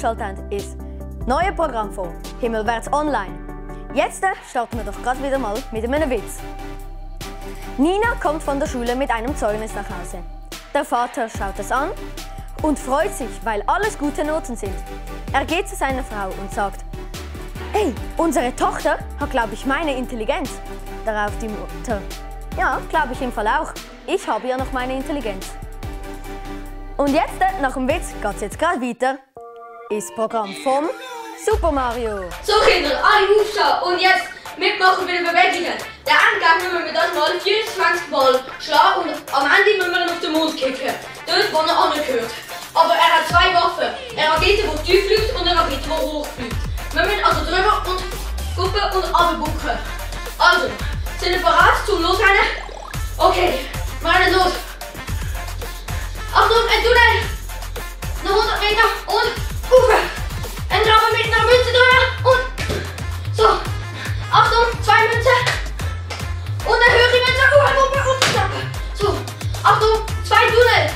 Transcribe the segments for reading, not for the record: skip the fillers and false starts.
eingeschaltet haben, ist das neue Programm von Himmelwärts Online. Jetzt starten wir doch gerade wieder mal mit einem Witz. Nina kommt von der Schule mit einem Zeugnis nach Hause. Der Vater schaut es an und freut sich, weil alles gute Noten sind. Er geht zu seiner Frau und sagt: Hey, unsere Tochter hat, glaube ich, meine Intelligenz. Darauf die Mutter: Ja, glaube ich im Fall auch. Ich habe ja noch meine Intelligenz. Und jetzt, nach dem Witz, geht es jetzt gerade weiter ins Programm vom Super Mario. So Kinder, alle aufstehen und jetzt mitmachen bei den Bewegungen. Der Endgegner müssen wir das mal 24 Mal schlagen und am Ende müssen wir ihn auf den Mond kicken. Dort, wo er angehört. Aber er hat zwei Waffen. Eine Rakete, die tief fliegt und eine Rakete, die hoch fliegt. Wir müssen also drüber und gucken und runterbucken. Also, sind wir bereit zum Losrennen? Okay, wir rennen los. Achtung, ein Tunnel! Noch 100 Meter und rauf! Ein Traber mit einer Münze drüber und so. Achtung, 2 Münzen und eine höhere Münze. Und schnappen. So, Achtung, 2 Tunnel.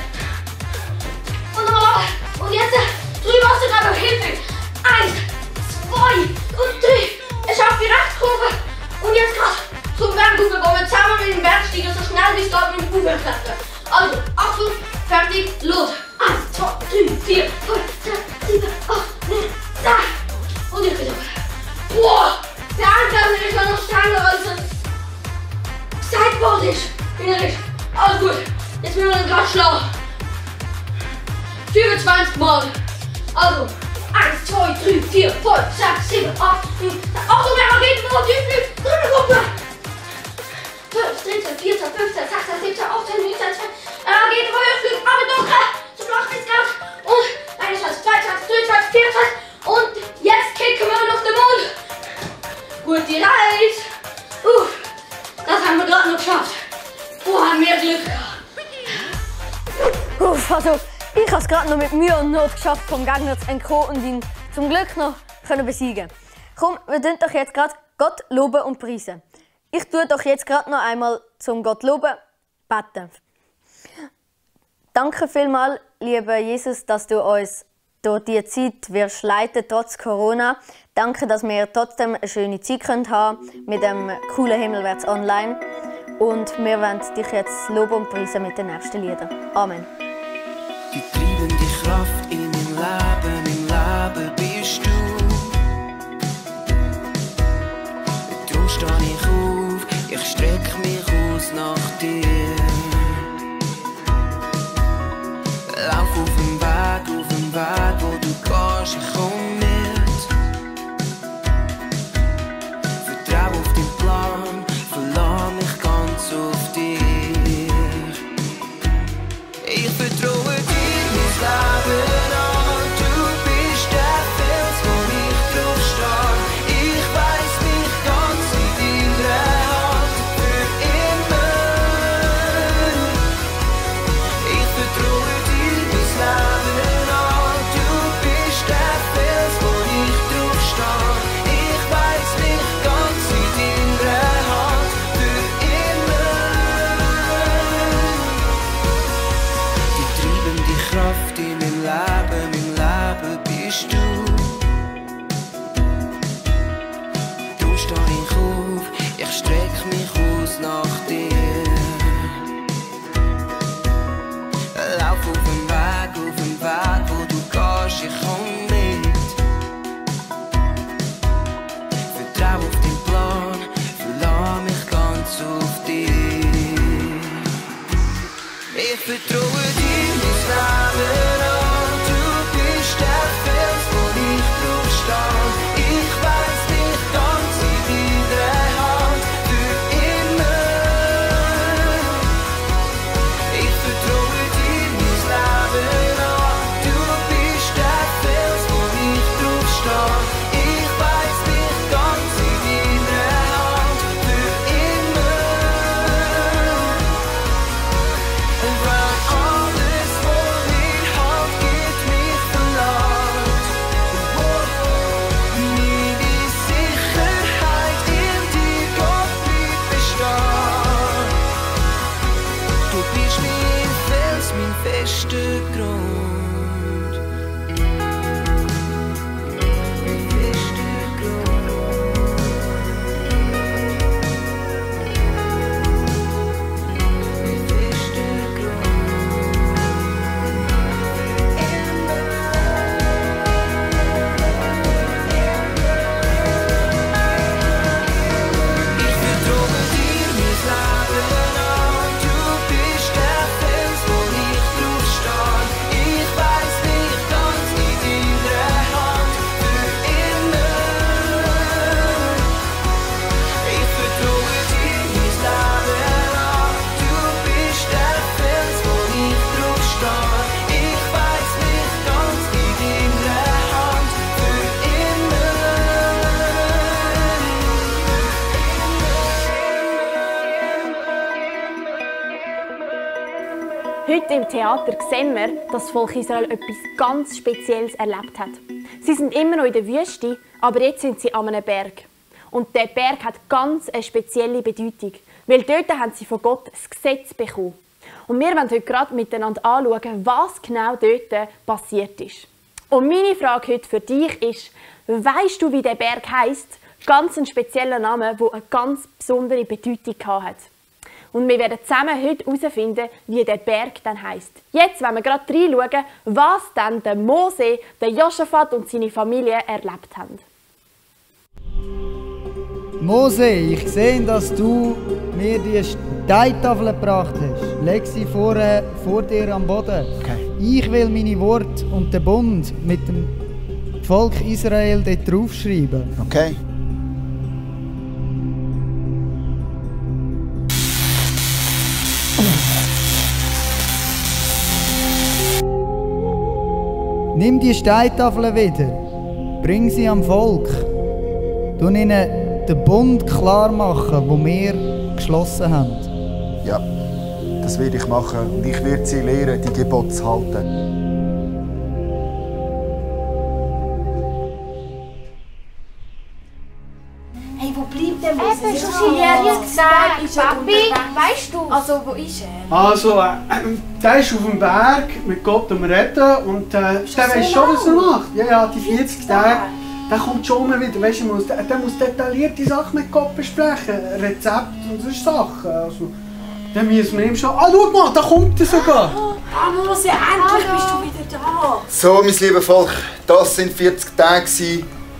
Und nochmal rauf. Und jetzt drüber aus der Traber. Hilfe. 1, 2 und 3. Es schafft die Rechtskurve. Und jetzt gerade zum Bergufer, wo wir zusammen mit dem Bergsteiger so schnell wie es geht mit dem Ufer klettern. Also, Achtung, fertig, los. 1, 2, 3, 4, 5, 6, 7, 8, 9, 10. Und ich bin da. Boah, der Angriff ist ja noch strenger als ein Sideboard ist. Innerlich. Alles gut. Jetzt müssen wir ihn gerade schlagen. 24 Mal. Also, 1, 2, 3, 4, 5, 6, 7, 8, 9, 10. Achtung, der Raketen, wo die fliegt. Dritte Gruppe. 12, 13, 14, 15, 16, 17, 18, 19, 20. Rakete, wo ihr fliegt. Aber dunkel. Zum Nachmittagsgrad. Und 21, 22, 23, 24. Und jetzt kicken wir auf den Mond. Gute Reise. Das haben wir gerade noch geschafft. Haben wir Glück gehabt. Also, ich habe es gerade noch mit Mühe und Not geschafft, vom Gegner zu entkommen und ihn zum Glück noch besiegen. Komm, wir tun doch jetzt gerade Gott loben und preisen. Ich tue doch jetzt gerade noch einmal zum Gott loben beten. Danke vielmals, lieber Jesus, dass du uns durch diese Zeit wirst leiten, trotz Corona. Danke, dass wir trotzdem eine schöne Zeit haben können mit dem coolen Himmelwärts Online. Und wir wollen dich jetzt loben und preisen mit den nächsten Liedern. Amen. Die treibende Kraft in meinem Leben bist du. Darum stehe ich auf, ich strecke mich aus nach dir. Lauf auf dem Weg, wo du gehst, ich komm mit. Vertrau auf deinen Plan, verlass mich ganz auf dich. Ich vertraue dir mein Leben an, du bist der Fels, wo ich drauf stehe. Ich weiss mich ganz in deiner Hand für immer. Ich vertraue dir mein Leben an, du bist der Fels, wo ich drauf stehe. Ich weiss mich ganz in deiner Hand für immer. Die treibende Kraft in meinem Leben bist du. Darum stehe ich auf, ich strecke mich aus nach dir. Lauf auf dem Weg, wo du gehst, ich komm mit. Vertrau auf deinen Plan, verlass mich ganz auf dich. Ich vertraue dir mein Leben an, du bist der Fels, wo ich drauf stehe. Ich weiss mich ganz in deiner Hand für immer. Ich vertraue dir mein Leben an, du bist der Fels, wo ich drauf stehe. Ich weiss mich ganz in deiner Hand für immer. And run on. Heute im Theater sehen wir, dass das Volk Israel etwas ganz Spezielles erlebt hat. Sie sind immer noch in der Wüste, aber jetzt sind sie an einem Berg. Und der Berg hat ganz eine spezielle Bedeutung, weil dort haben sie von Gott das Gesetz bekommen. Und wir wollen heute gerade miteinander anschauen, was genau dort passiert ist. Und meine Frage heute für dich ist, weisst du, wie der Berg heisst? Ganz ein spezieller Name, der eine ganz besondere Bedeutung hat. Und wir werden zusammen heute herausfinden, wie der Berg dann heisst. Jetzt wollen wir gerade reinschauen, was dann der Mose, der Josaphat und seine Familie erlebt haben. Mose, ich sehe, dass du mir die Steintafel gebracht hast. Leg sie vor dir am Boden. Okay. Ich will meine Worte und den Bund mit dem Volk Israel dort draufschreiben. Okay. Nimm die Steintafel wieder. Bring sie am Volk. Du ihnen den Bund klar machen, den wir geschlossen haben. Ja, das werde ich machen und ich werde sie lehren, die Gebote zu halten. Hey, wo bleibt der Mose? Ich habe schon jährlich gesagt, Papi, weißt du? Also, wo ist er? Also, der ist auf dem Berg mit Gott am Reden und der weiß schon, was er macht. Ja, die 40 Tage, der kommt schon mal wieder. Weißt, der muss detaillierte Sachen mit Gott besprechen, Rezepte und solche Sachen. Also, dann müssen wir ihm schon... Ah, schau mal, da kommt er sogar! Ah, Mose, endlich bist du wieder da! So, mein liebes Volk, das sind 40 Tage.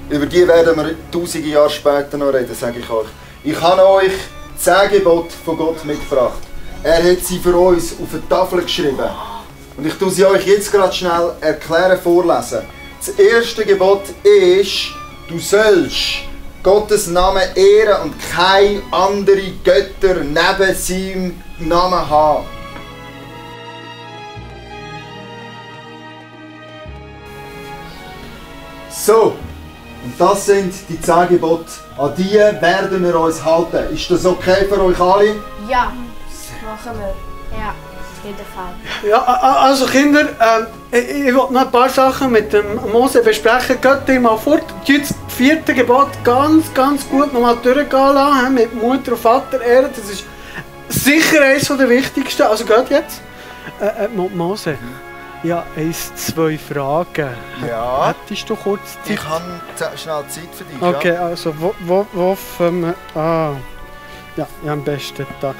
Über die werden wir tausende Jahre später noch reden, sage ich euch. Ich habe euch 10 Gebote von Gott mitgebracht. Er hat sie für uns auf eine Tafel geschrieben. Und ich tue sie euch jetzt gerade schnell erklären, vorlesen. Das erste Gebot ist, du sollst Gottes Namen ehren und keine anderen Götter neben seinem Namen haben. So. Und das sind die 10 Gebote. An die werden wir uns halten. Ist das okay für euch alle? Ja, machen wir. Ja, auf jeden Fall. Ja, also Kinder, ich will noch ein paar Sachen mit dem Mose besprechen. Geht ihr mal fort. Jetzt das 4. Gebot ganz gut nochmal durchgehen lassen. Mit Mutter und Vater ehren. Das ist sicher eines der wichtigsten. Also geht jetzt. Mose. Ja, 2 Fragen. Ja. Hättest du kurz Zeit? Ich habe schnell Zeit für dich. Okay, ja. also wo fangen wir an? Ja, am besten da.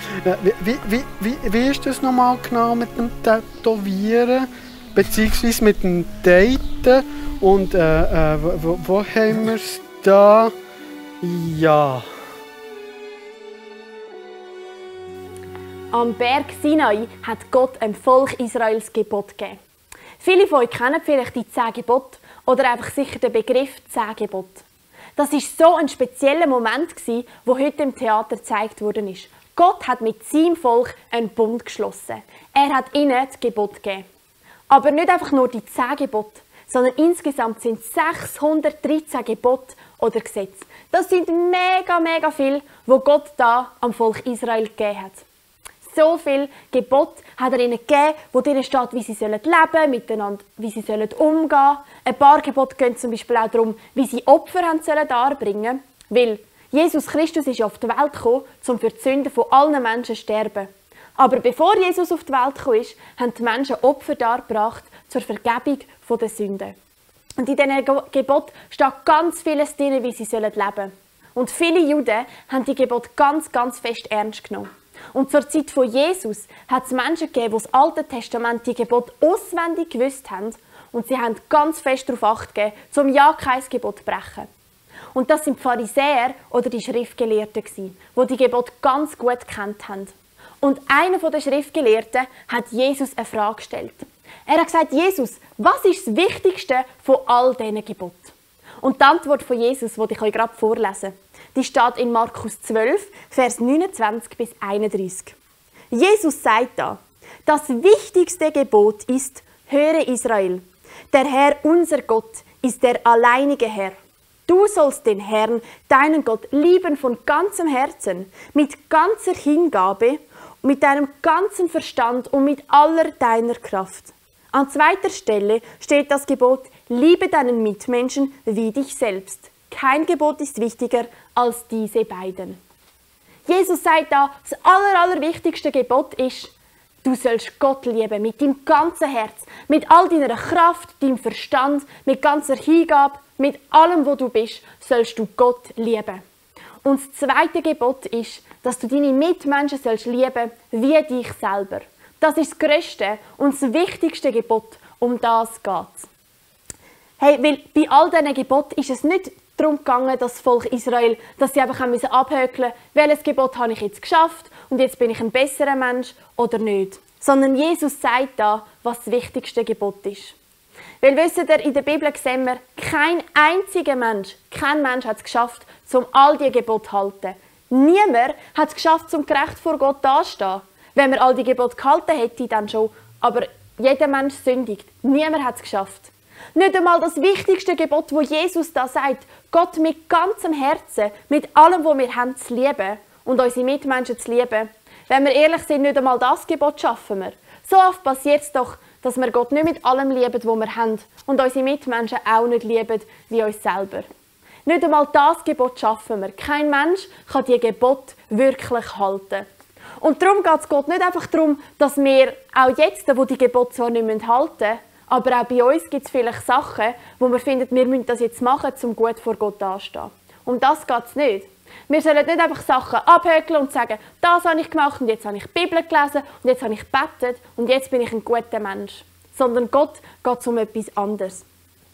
Wie ist das nochmal genau mit dem Tätowieren? Beziehungsweise mit dem Daten? Und wo haben wir es da? Ja. Am Berg Sinai hat Gott dem Volk Israels Gebot gegeben. Viele von euch kennen vielleicht die 10 Gebote oder einfach sicher den Begriff 10 Gebote. Das war so ein spezieller Moment, der heute im Theater gezeigt worden ist. Gott hat mit seinem Volk einen Bund geschlossen. Er hat ihnen das Gebot gegeben. Aber nicht einfach nur die 10 Gebote, sondern insgesamt sind 613 Gebote oder Gesetze. Das sind mega viel, wo Gott da am Volk Israel gegeben hat. So viele Gebote hat er ihnen gegeben, wo drin steht, wie sie leben sollen, miteinander, wie sie umgehen sollen. Ein paar Gebote gehen zum Beispiel auch darum, wie sie Opfer darbringen sollen. Weil Jesus Christus ist auf die Welt gekommen, um für die Sünden von allen Menschen zu sterben. Aber bevor Jesus auf die Welt gekommen ist, haben die Menschen Opfer dargebracht zur Vergebung der Sünden. Und in diesen Geboten steht ganz vieles drin, wie sie leben sollen. Und viele Juden haben die Gebote ganz fest ernst genommen. Und zur Zeit von Jesus hat es Menschen gegeben, die das Alte Testament die Gebote auswendig gewusst haben. Und sie haben ganz fest darauf Acht gegeben, um ja kein Gebot zu brechen. Und das sind die Pharisäer oder die Schriftgelehrten, die die Gebote ganz gut gekannt haben. Und einer der Schriftgelehrten hat Jesus eine Frage gestellt. Er hat gesagt, Jesus, was ist das Wichtigste von all diesen Geboten? Und die Antwort von Jesus, die ich euch gerade vorlesen, die steht in Markus 12, Vers 29 bis 31. Jesus sagt da, das wichtigste Gebot ist, höre Israel, der Herr, unser Gott, ist der alleinige Herr. Du sollst den Herrn, deinen Gott, lieben von ganzem Herzen, mit ganzer Hingabe mit deinem ganzen Verstand und mit aller deiner Kraft. An zweiter Stelle steht das Gebot, liebe deinen Mitmenschen wie dich selbst. Kein Gebot ist wichtiger als diese beiden. Jesus sagt da, das allerwichtigste Gebot ist, du sollst Gott lieben mit deinem ganzen Herz, mit all deiner Kraft, deinem Verstand, mit ganzer Hingabe, mit allem, wo du bist, sollst du Gott lieben. Und das zweite Gebot ist, dass du deine Mitmenschen sollst lieben wie dich selber. Das ist das grösste und das wichtigste Gebot, um das geht's. Hey, weil bei all diesen Geboten ist es nicht darum gegangen, dass das Volk Israel, dass sie einfach abhökeln mussten, welches Gebot habe ich jetzt geschafft und jetzt bin ich ein besserer Mensch oder nicht. Sondern Jesus sagt da, was das wichtigste Gebot ist. Weil, wisst ihr, in der Bibel sehen wir, kein einziger Mensch, kein Mensch hat es geschafft, um all diese Gebote zu halten. Niemand hat es geschafft, um gerecht vor Gott dazustehen. Wenn wir all die Gebote gehalten hätten, dann schon. Aber jeder Mensch sündigt. Niemand hat es geschafft. Nicht einmal das wichtigste Gebot, wo Jesus da sagt, Gott mit ganzem Herzen, mit allem, was wir haben, zu lieben und unsere Mitmenschen zu lieben. Wenn wir ehrlich sind, nicht einmal das Gebot schaffen wir. So oft passiert es doch, dass wir Gott nicht mit allem lieben, was wir haben und unsere Mitmenschen auch nicht lieben wie uns selber. Nicht einmal das Gebot schaffen wir. Kein Mensch kann die Gebote wirklich halten. Und darum geht es Gott nicht einfach darum, dass wir auch jetzt, wo die Gebote zwar nicht halten müssen, aber auch bei uns gibt es vielleicht Sachen, wo wir finden, wir müssen das jetzt machen, um gut vor Gott dazustehen. Um das geht es nicht. Wir sollen nicht einfach Sachen abhökeln und sagen, das habe ich gemacht und jetzt habe ich die Bibel gelesen und jetzt habe ich gebetet und jetzt bin ich ein guter Mensch. Sondern Gott geht es um etwas anderes.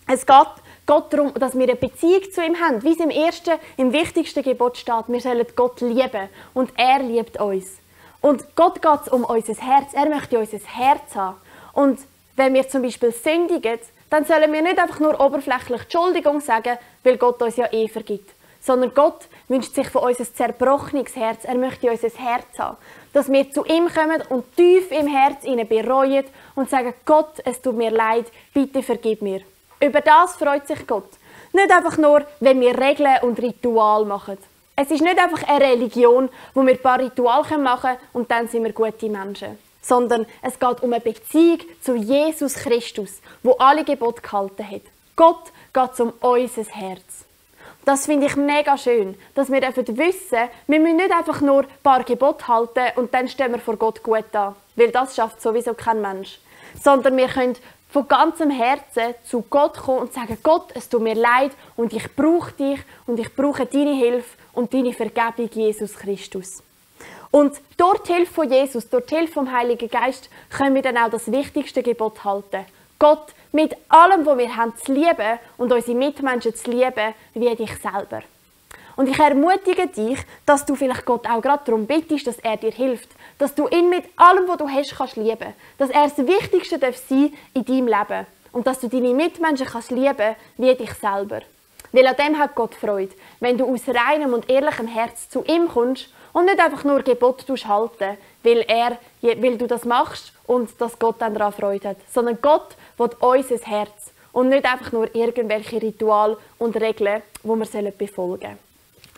Es geht Gott darum, dass wir eine Beziehung zu ihm haben, wie es im wichtigsten Gebot steht. Wir sollen Gott lieben und er liebt uns. Und Gott geht es um unser Herz. Er möchte unser Herz haben. Und wenn wir zum Beispiel sündigen, dann sollen wir nicht einfach nur oberflächlich Entschuldigung sagen, weil Gott uns ja vergibt. Sondern Gott wünscht sich von uns ein zerbrochenes Herz. Er möchte unser Herz haben. Dass wir zu ihm kommen und tief im Herz ihn bereuen und sagen, Gott, es tut mir leid, bitte vergib mir. Über das freut sich Gott. Nicht einfach nur, wenn wir Regeln und Ritual machen. Es ist nicht einfach eine Religion, wo wir ein paar Rituale machen können und dann sind wir gute Menschen. Sondern es geht um eine Beziehung zu Jesus Christus, wo alle Gebote gehalten hat. Gott geht um unser Herz. Das finde ich mega schön, dass wir wissen, wir müssen nicht einfach nur ein paar Gebote halten und dann stehen wir vor Gott gut da. Weil das schafft sowieso kein Mensch. Sondern wir können von ganzem Herzen zu Gott kommen und sagen, Gott, es tut mir leid und ich brauche dich und ich brauche deine Hilfe und deine Vergebung, Jesus Christus. Und durch die Hilfe von Jesus, durch die Hilfe vom Heiligen Geist, können wir dann auch das wichtigste Gebot halten. Gott mit allem, was wir haben, zu lieben und unsere Mitmenschen zu lieben, wie dich selber. Und ich ermutige dich, dass du vielleicht Gott auch gerade darum bittest, dass er dir hilft. Dass du ihn mit allem, was du hast, kannst lieben. Dass er das Wichtigste sein darf in deinem Leben. Und dass du deine Mitmenschen kannst lieben wie dich selber. Weil an dem hat Gott Freude. Wenn du aus reinem und ehrlichem Herz zu ihm kommst und nicht einfach nur Gebote halten, weil du das machst und dass Gott dann daran Freude hat. Sondern Gott will unser Herz und nicht einfach nur irgendwelche Rituale und Regeln, die wir befolgen sollen.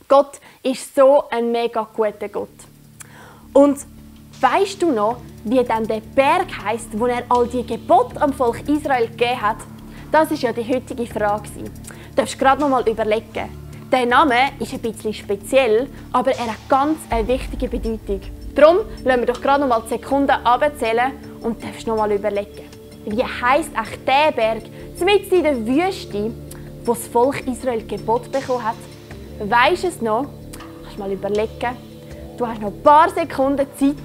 Gott ist so ein mega guter Gott. Und weisst du noch, wie dann der Berg heisst, wo er all die Gebote am Volk Israel gegeben hat? Das ist ja die heutige Frage. Du darfst gerade noch mal überlegen. Der Name ist ein bisschen speziell, aber er hat ganz eine wichtige Bedeutung. Darum lassen wir doch gerade noch mal die Sekunden abzählen und darfst noch mal überlegen. Wie heisst eigentlich der Berg, mitten in der Wüste, wo das Volk Israel Gebot bekommen hat? Weisst du es noch? Kannst du mal überlegen. Du hast noch ein paar Sekunden Zeit.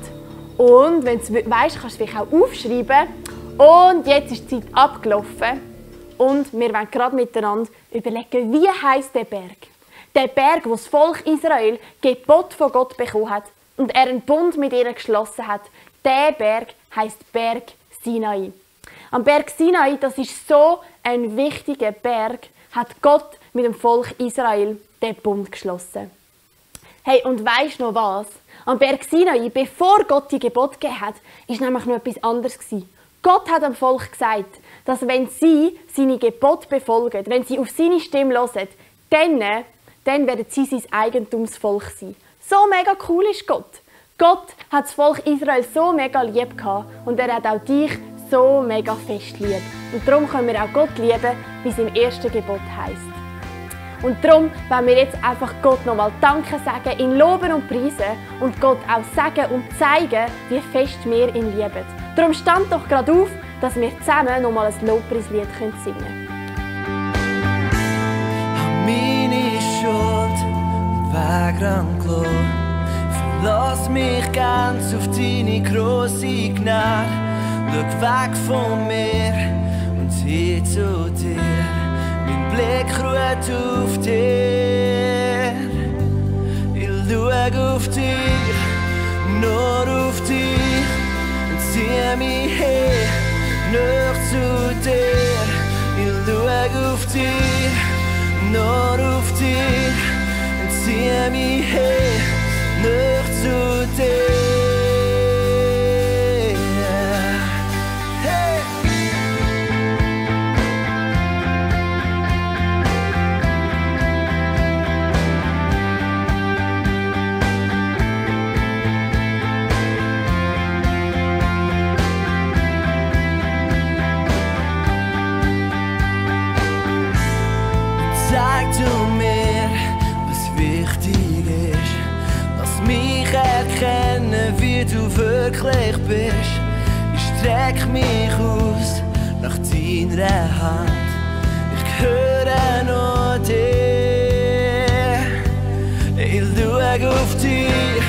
Und wenn du es weisst, kannst du es auch aufschreiben. Und jetzt ist die Zeit abgelaufen. Und wir wollen gerade miteinander überlegen, wie heisst der Berg? Der Berg, wo das Volk Israel Gebot von Gott bekommen hat und er einen Bund mit ihnen geschlossen hat. Der Berg heisst Berg Sinai. Am Berg Sinai, das ist so ein wichtiger Berg, hat Gott mit dem Volk Israel den Bund geschlossen. Hey, und weisst noch was? Am Berg Sinai, bevor Gott die Gebote gegeben hat, war nämlich noch etwas anderes. Gott hat dem Volk gesagt, dass wenn sie seine Gebote befolgen, wenn sie auf seine Stimme hören, dann werden sie sein Eigentumsvolk sein. So mega cool ist Gott. Gott hat das Volk Israel so mega lieb gehabt und er hat auch dich so mega fest lieb. Und darum können wir auch Gott lieben, wie es im ersten Gebot heisst. Und darum wollen wir jetzt einfach Gott nochmal Danke sagen, ihn loben und preisen und Gott auch sagen und zeigen, wie fest wir ihn lieben. Darum stand doch gerade auf, dass wir zusammen nochmal ein Lobpreislied singen können. Meine Schuld und Weg gelassen. Verlass mich ganz auf deine grosse Gnade. Schau weg von mir und hin zu dir. Mein Blick ruht auf dir. Ich schau auf dich, nur auf dich. Und zieh mich her, näher zu dir. Ich schau auf dich, nur auf dich. Und zieh mich her, näher zu dir. Zeig du mir, was wichtig ist. Lass mich erkennen, wie du wirklich bist. Ich streck mich aus nach deiner Hand. Ich höre nur dir. Ich schau auf dich,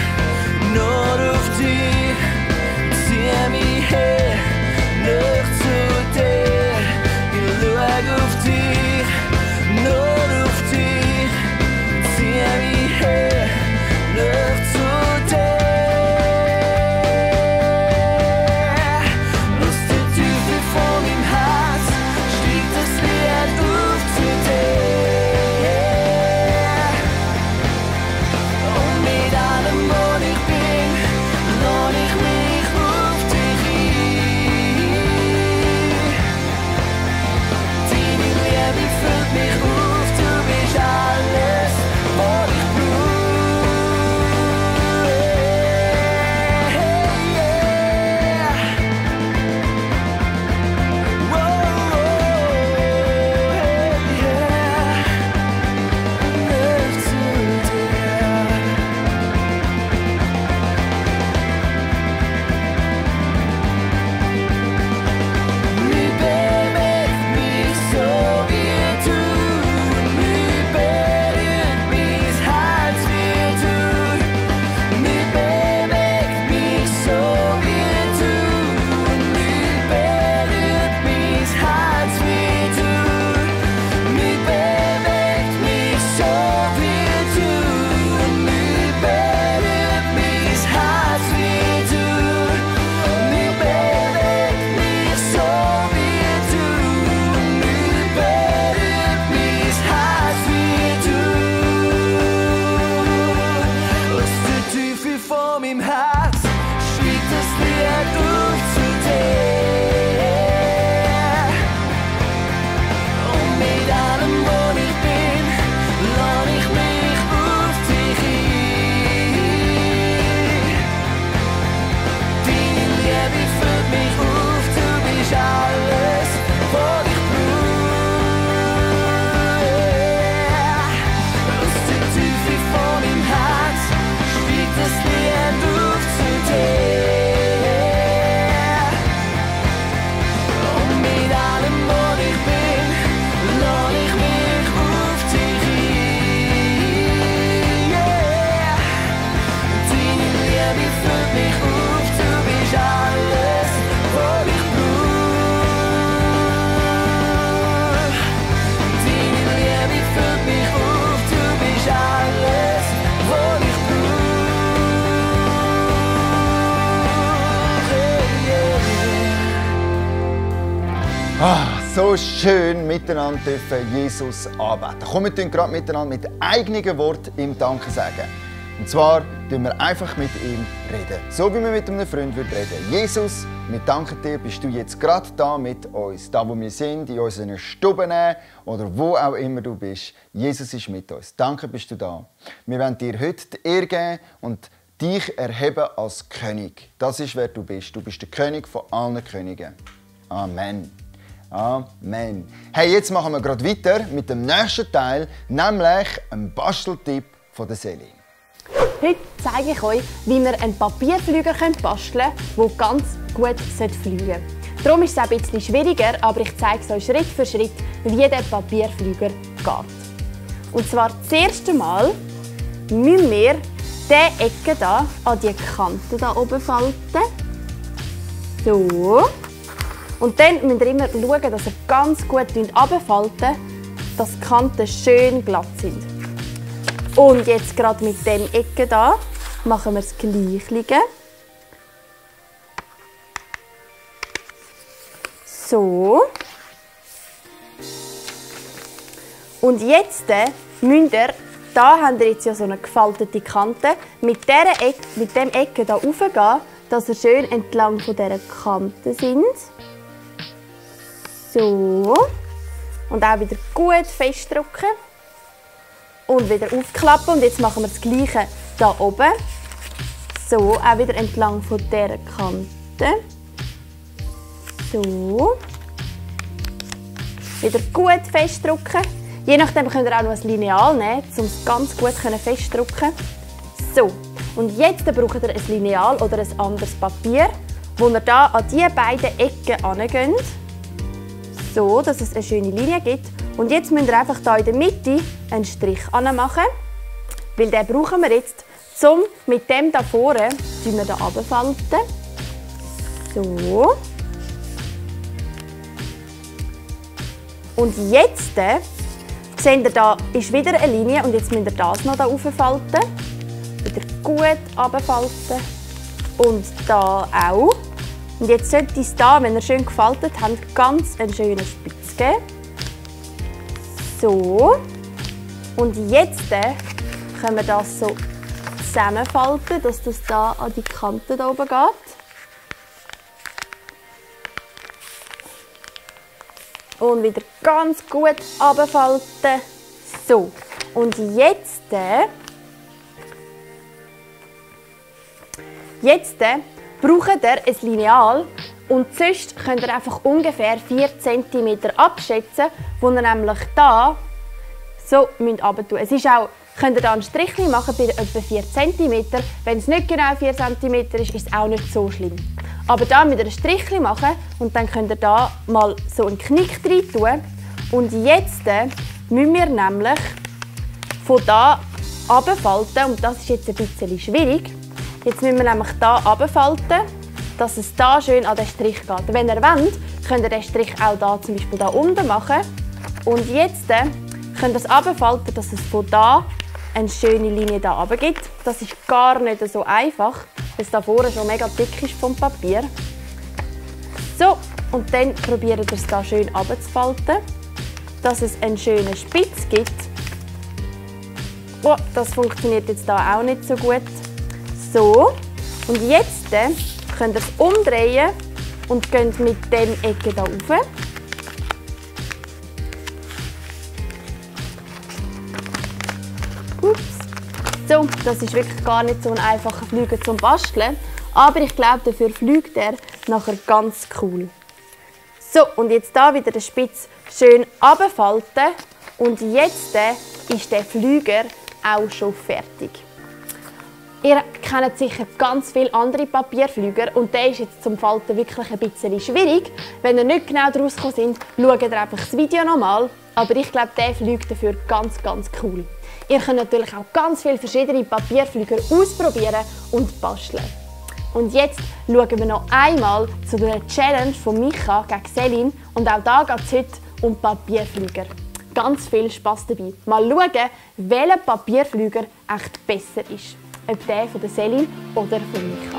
nur auf dich. Zieh mich her, näher zu dir. Ich schau auf dich, nur auf dich. Zieh mich her, näher zu dir. Lass den Teufel von meinem Herz, steig das Lied auf zu dir. Und mit allem, was ich bin, lass ich mich auf dich ein. Deine Liebe füllt mich auf, du bist alles, was ich brauche. Näher zu dir. Niemand bewegt mich so wie du. Niemand berührt mein Herz wie du. Niemand bewegt mich so wie du. Niemand berührt mein Herz wie du. Niemand bewegt mich so wie du. Niemand berührt mein Herz wie du. Niemand bewegt mich so wie du. Niemand berührt mein Herz wie du. Lass den Teufel von meinem Herz, schreib das Lied auf zu dir. Und mit allem, was ich bin, lass ich mich auf dich ein. Deine Liebe füllt mich auf, du bist alles, was ich brauche. Lass den Teufel von meinem Herz, schreib das Lied auf zu dir. Und mit allem, was ich bin, lass ich mich auf dich ein. Deine Liebe füllt mich auf, du bist alles, was ich brauche. Deine Liebe füllt mich auf, du bist alles, was ich Ah, so schön miteinander dürfen Jesus anbeten. Kommen wir gerade miteinander mit eigenen Worten ihm Danke sagen. Und zwar reden wir einfach mit ihm reden. So wie wir mit einem Freund reden würden. Jesus, wir danken dir, bist du jetzt gerade da mit uns. Da wo wir sind, in unseren Stuben oder wo auch immer du bist. Jesus ist mit uns. Danke bist du da. Wir wollen dir heute die Ehre geben und dich erheben als König. Das ist, wer du bist. Du bist der König von allen Königen. Amen. Amen. Hey, jetzt machen wir gerade weiter mit dem nächsten Teil, nämlich einem Basteltipp von der Selin. Heute zeige ich euch, wie wir einen Papierflüger basteln können, der ganz gut fliegen sollte. Darum ist es ein bisschen schwieriger, aber ich zeige es euch Schritt für Schritt, wie der Papierflüger geht. Und zwar das erste Mal müssen wir diese Ecke hier an die Kante hier oben falten. So. Und dann müsst ihr immer schauen, dass ihr ganz gut runterfalten, dass die Kanten schön glatt sind. Und jetzt gerade mit dieser Ecke hier machen wir das Gleiche. So. Und jetzt müsst ihr, da habt ihr jetzt ja so eine gefaltete Kante, mit dem Ecke hier raufgehen, dass ihr schön entlang von dieser Kante sind. So. Und auch wieder gut festdrücken. Und wieder aufklappen. Und jetzt machen wir das Gleiche hier oben. So, auch wieder entlang von dieser Kante. So. Wieder gut festdrücken. Je nachdem könnt ihr auch noch ein Lineal nehmen, um es ganz gut festzudrücken. So. Und jetzt braucht ihr ein Lineal oder ein anderes Papier, wo ihr hier an diese beiden Ecken angeht. So, dass es eine schöne Linie gibt. Und jetzt müsst ihr einfach hier in der Mitte einen Strich machen, weil den brauchen wir jetzt, um mit dem hier vorne runterfalten. So. Und jetzt seht ihr, da ist wieder eine Linie und jetzt müsst ihr das noch hier rauffalten. Wieder gut runterfalten. Und da auch. Und jetzt sollte es da, wenn ihr schön gefaltet habt, ganz einen schönen Spitz geben. So. Und jetzt können wir das so zusammenfalten, dass das da an die Kante da oben geht. Und wieder ganz gut runterfalten. So. Und jetzt braucht ihr ein Lineal und sonst könnt ihr einfach ungefähr 4 cm abschätzen, wo ihr nämlich da so runter tun. Es ist auch, könnt ihr da einen Strich machen bei etwa 4 cm. Wenn es nicht genau 4 cm ist, ist es auch nicht so schlimm. Aber da müsst ihr einen Strich machen und dann könnt ihr da mal so einen Knick rein tun. Und jetzt müssen wir nämlich von da runterfalten und das ist jetzt ein bisschen schwierig. Jetzt müssen wir nämlich hier runterfalten, dass es hier schön an den Strich geht. Wenn ihr wollt, könnt ihr den Strich auch da, zum Beispiel hier unten machen. Und jetzt könnt ihr es runterfalten, dass es von hier eine schöne Linie hier runter gibt. Das ist gar nicht so einfach, weil es hier vorne schon mega dick ist vom Papier. So, und dann probiert ihr es hier schön runterzufalten, dass es einen schönen Spitz gibt. Oh, das funktioniert jetzt hier auch nicht so gut. So, und jetzt könnt ihr es umdrehen und geht mit den Ecken hier rauf. Ups. So, das ist wirklich gar nicht so ein einfacher Flüger zum Basteln, aber ich glaube, dafür fliegt er nachher ganz cool. So, und jetzt hier wieder den Spitz schön runterfalten und jetzt ist der Flüger auch schon fertig. Ihr kennt sicher ganz viele andere Papierflüger und der ist jetzt zum Falten wirklich ein bisschen schwierig. Wenn ihr nicht genau daraus gekommen sind, schaut ihr einfach das Video nochmal. Aber ich glaube, der fliegt dafür ganz cool. Ihr könnt natürlich auch ganz viele verschiedene Papierflüger ausprobieren und basteln. Und jetzt schauen wir noch einmal zu der Challenge von Micha gegen Selin. Und auch da geht es heute um Papierflüger. Ganz viel Spass dabei. Mal schauen, welcher Papierflüger echt besser ist. Ob der von der Selin oder von Micha.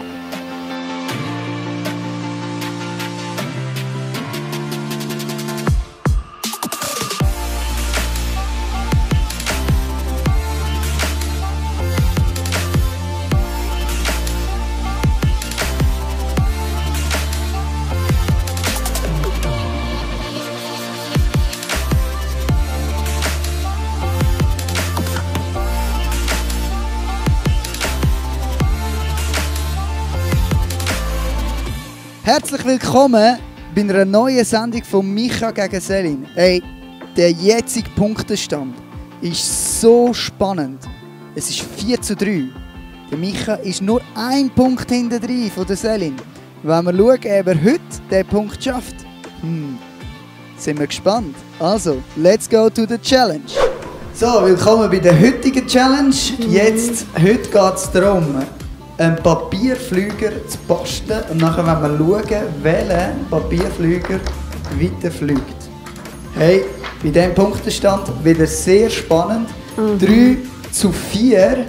Herzlich willkommen bei einer neuen Sendung von Micha gegen Selin. Hey, der jetzige Punktestand ist so spannend. Es ist 4:3. Der Micha ist nur 1 Punkt hinter drin von der Selin. Wenn wir schauen, ob er heute diesen Punkt schafft, sind wir gespannt. Also, let's go to the challenge. So, willkommen bei der heutigen Challenge. Heute geht es darum, einen Papierflüger zu basteln und nachher wollen wir schauen, welcher Papierflüger weiterfliegt. Hey, bei diesem Punktestand wieder sehr spannend. 3:4.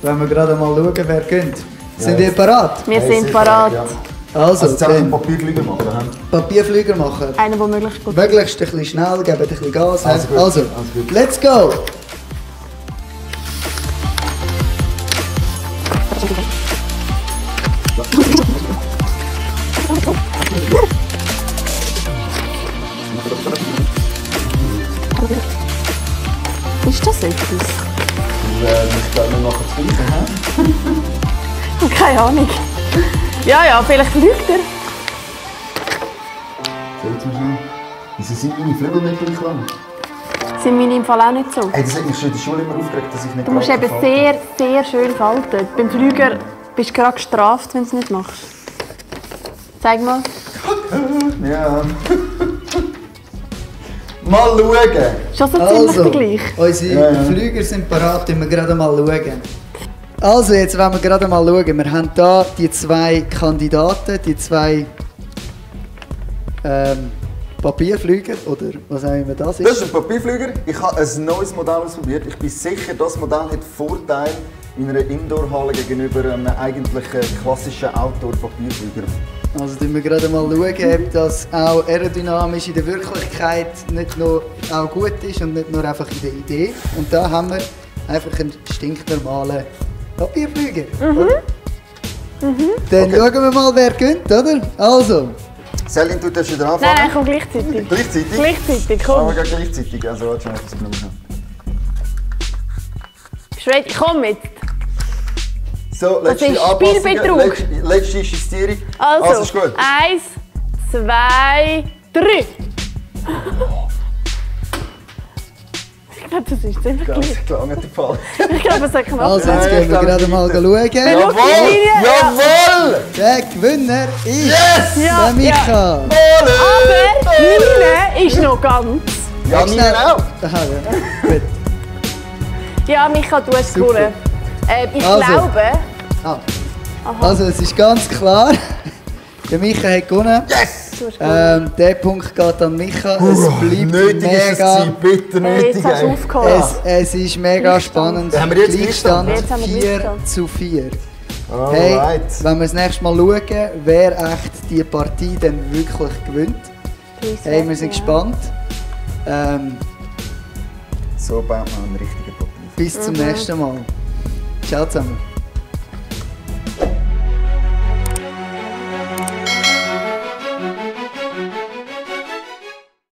Wenn wir gerade mal schauen, wer gönnt. Sind ihr bereit? Wir sind parat. Ja. Also, jetzt einen Papierflüger machen. Papierflüger machen. Einer, der möglichst gut Möglichst ein bisschen schnell, geben ein bisschen Gas. Also gut, Also, alles gut. let's go! Ist das etwas? Ich glaube, wir machen das Gleiche. Keine Ahnung. Ja, vielleicht fliegt er. Seht mal schnell. Wieso sind meine Flügel nicht gleich lang? Sind meine im Fall auch nicht so. Hey, das hat mich schon in der Schule immer aufgeregt, dass ich nicht Du musst gerade eben falte. sehr, sehr schön falten. Beim Flüger bist du gerade gestraft, wenn du es nicht machst. Zeig mal. Ja. Mal schauen. Schon so ziemlich Also, gleich. unsere Flüger sind parat, wir gerade mal schauen. Also, jetzt wollen wir gerade mal schauen. Wir haben hier die 2 Kandidaten, die 2 Papierflüger, oder was auch immer das ist. Das ist ein Papierflüger. Ich habe ein neues Modell ausprobiert. Ich bin sicher, das Modell hat Vorteile in einer Indoor-Halle gegenüber einem eigentlichen klassischen Outdoor-Papierflüger. Also schauen wir gerade mal, ob das auch aerodynamisch in der Wirklichkeit nicht nur auch gut ist und nicht nur einfach in der Idee. Und da haben wir einfach einen stinknormalen Papierflüger. Dann schauen wir mal, wer gönnt, oder? Also, Selin, du darfst wieder anfangen. Nein, komm gleichzeitig. Gleichzeitig? Gleichzeitig, Aber komm. gleichzeitig. Also, warte schon, ich muss Bist du ready? Komm jetzt. So, letzte ist Anpassung. Spielbetrug. Letzte Justierung. Also, ist gut. 1, 2, 3. Ich glaube, das ist ziemlich Ganz gleich. klar, nicht der Fall. Ich glaube, es hat knapp. also jetzt gehen wir gerade mal schauen. Jawohl! Jawohl! Der Gewinner ist Ja, der Micha. Aber meine ist noch ganz. Ja, mir auch. Aha, ja. Gut. Ja, Micha, du hast Super. gewonnen. Ich Also. glaube... Ah. Also es ist ganz klar, der Micha hat gewonnen. Yes! Du hast gewonnen. Der Punkt geht an Micha. Es bleibt Nötig ist es mega. gewesen, bitte nötig. Jetzt hast du ey. aufgeholt. Es ist mega spannend. Haben wir jetzt Gleichstand Jetzt haben wir Gleichstand. 4:4. Hey, Alright. wenn wir das nächste Mal schauen, wer echt die Partie dann wirklich gewinnt. Hey, wir sind gespannt. So baut man einen richtigen Papier. Bis zum nächsten Mal. Ciao zusammen.